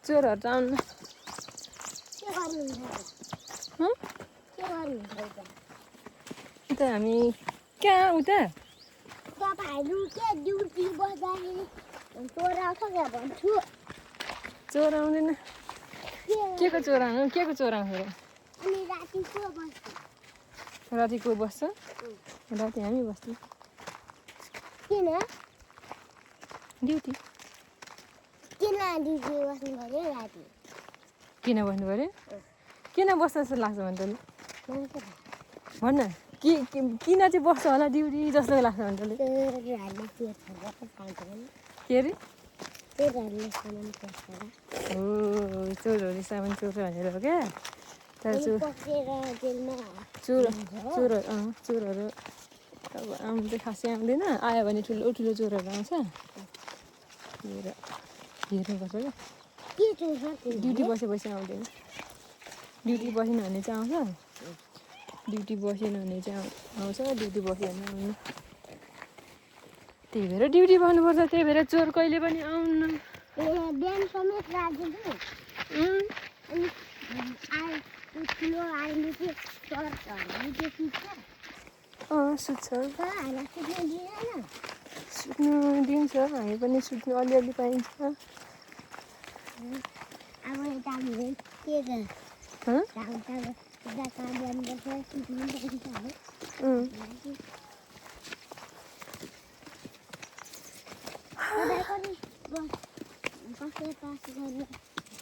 चोरहरू त आउनु त हामी कहाँ उता तपाईँहरू के ड्युटी बस्दाखेरि चोर आउँछ क्या भन्छु चोर आउँदैन के को चोर आउनु के को चोर आउँछ अनि राति को बस्छ राति को बस्छ राति हामी बस्छौँ किन ड्युटी किन ड्युटी बस्नु पर्यो राति किन बस्नु पऱ्यो किन बस्छ जस्तो लाग्छ भने तैँले मलाई त भन्न किन चाहिँ बस्छ होला ड्युटी जस्तो लाग्छ भने तैँले चोरहरूले के खान्छ के अरे चोरहरूले सामान चोर्छ हो चोरहरू सामान चोर्छ भनेर हो क्या तर पक्रेर जेलमा चोरहरू अब आउनु चाहिँ खासै आउँदैन आयो भने ठुलो ठुलो चोरहरू आउँछ हेर्नुपर्छ क्या के चोर्छ ड्युटी बसेपछि आउँदैन ड्युटी बसेन भने चाहिँ आउँछ ड्युटी बसेन भने चाहिँ आउँछ ड्युटी बस्यो भने आउनु त्यही भएर ड्युटी बस्नुपर्छ त्यही भएर चोर कहिले पनि आउनु बिहान समेत राखिदिन्छु अनि ठुलो आर्मी चाहिँ चोरहरूले त्यो सुत्छ सुत्छ हामीलाई सुत्नु दिँदैन सुत्नु दिन्छ हामी पनि सुत्नु अलिअलि पाइन्छ अब यता हामीले के गर्छ कहाँ बिहान बसेर सुत्नु पाइन्छ